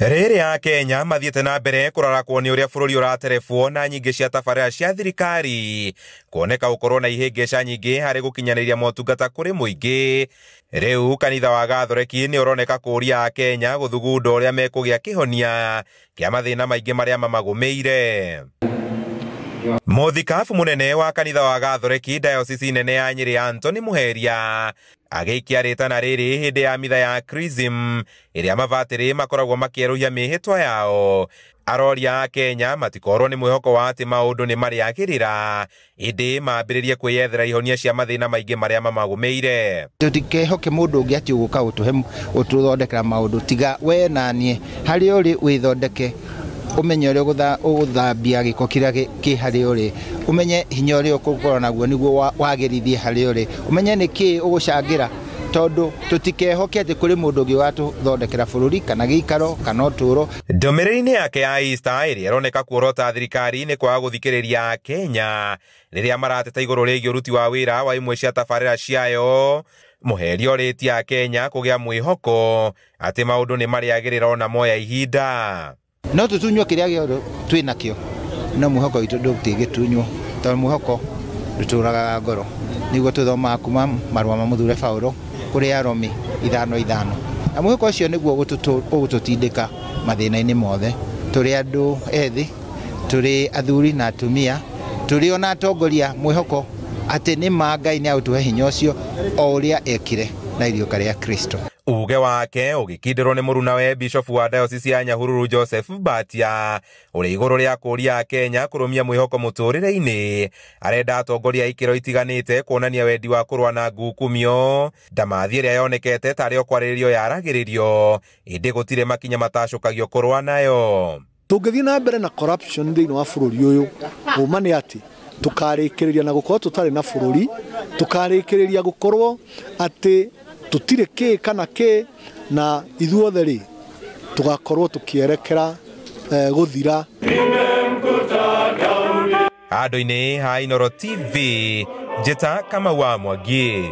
Rĩrĩa Kenya mathiĩte na mbere kũrarakwo nĩ ũrĩa bũrũri ũraterebwo na nyingĩ cia tabarĩra cia thirikari kuoneka gũkorwo na ihĩngĩca nyingĩ harĩ gũkinyanĩria motungata kũrĩ mũingĩ. Rĩu kanitha wa Gathoreki nĩ ũroneka kũũria Akenya gũthugunda ũrĩa mekũgĩa kĩhonia kĩa mathĩna maingĩ marĩa mamagũmĩire. Mũthikabu mũnene wa kanitha wa Gathoreki dayosisi nene ya Nyĩrĩ Anthony Muheria agĩikia rĩtana rĩrĩ hĩndĩ ya mitha ya Chrism ĩrĩa mabatĩrĩ makoragwo makĩerũhia mĩhĩtwa yao. Aroria a Kenya matikorwo nĩ mwĩhoko wa atĩ maũndũ nĩ marĩagĩrĩra ĩndĩ mambĩrĩrie kwĩyethera ihonia cia mathĩna maingĩ marĩa mamagũmĩire. Tũtikehoke mũndũ ũngĩ atĩ ũgũka gũtũhe gũtũthondekera maũndũ, tiga we na niĩ harĩa ũrĩ wĩthondeke, ũmenye ũrĩa ũgũthambia gĩko kĩrĩa kĩ harĩa ũrĩ, ũmenye hinya ũrĩa ũgũkorwo naguo nĩguo wagĩrithie harĩa ũrĩ, ũmenye nĩ kĩĩ ũgũcangĩra, tondũ tũtikehoke atĩ kũrĩ mũndũ ũngĩ watũthondekera bũrũri kana gĩikaro kana ũtũũro. Ndũmĩrĩri-inĩ yake ya Easter ĩrĩa ĩroneka kuorota thirikari nĩ kwaga gũthikĩrĩria Kenya rĩrĩa marateta igũrũ rĩgiĩ ũruti wa wĩra wa imwe cia tabarĩra ciayo, Muheria orĩtie Akenya kũgĩa mwĩhoko atĩ maũndũ nĩ marĩagĩrĩra ona moya ihinda. No tũtunywo kĩrĩa gĩothe twĩ nakĩo, no mwĩhoko witũ ndũngĩgĩtunywo, tondũ mwĩhoko ndũtũragaga ngoro. Nĩguo tũthomaga kuma marũa ma mũthure Paulo kũrĩ Aromi 5:5, na mwĩhoko ũcio nĩguo ũgũtũtindĩka mathĩna-inĩ mothe. Tũrĩ andũ ethĩ, tũrĩ athuri na atumia, tũrĩ ona atongoria, mwĩhoko atĩ nĩ ma Ngai nĩ agũtũhe hinya ũcio o ũrĩa ekire na iriũka rĩa Kristo. Uge wake ũgĩkindĩrwo nĩ mũrunawe Bishofu wa Diocese ya Nyahururu Joseph Mbatia ũrĩ igũrũ rĩa kũũria Kenya kũrũmia mwĩhoko mũtũrĩre-inĩ. Arenda atongoria a ikĩro itiganĩte kuonania wendi wa kũrũa na ngukumio ndamathi ĩrĩa yonekete tarĩ o kwarĩrĩrio yaragĩrĩrio, ĩndĩ gũtirĩ makinya matacũkagio kũrũa nayo. Tũngĩthiĩ na mbere na corruption thĩinĩ wa bũrũri ũyũ, ũma nĩ atĩ tũkarĩkĩrĩria na gũkorwo tũtarĩ na bũrũri, tũkarĩkĩrĩria gũkorwo atĩ tũtirĩ kĩ kana kĩ, na ithuothe rĩ tũgakorwo tũkĩerekera gũthira. Handũ-inĩ ha Inooro TV, Njĩta Kamau wa Mwangi.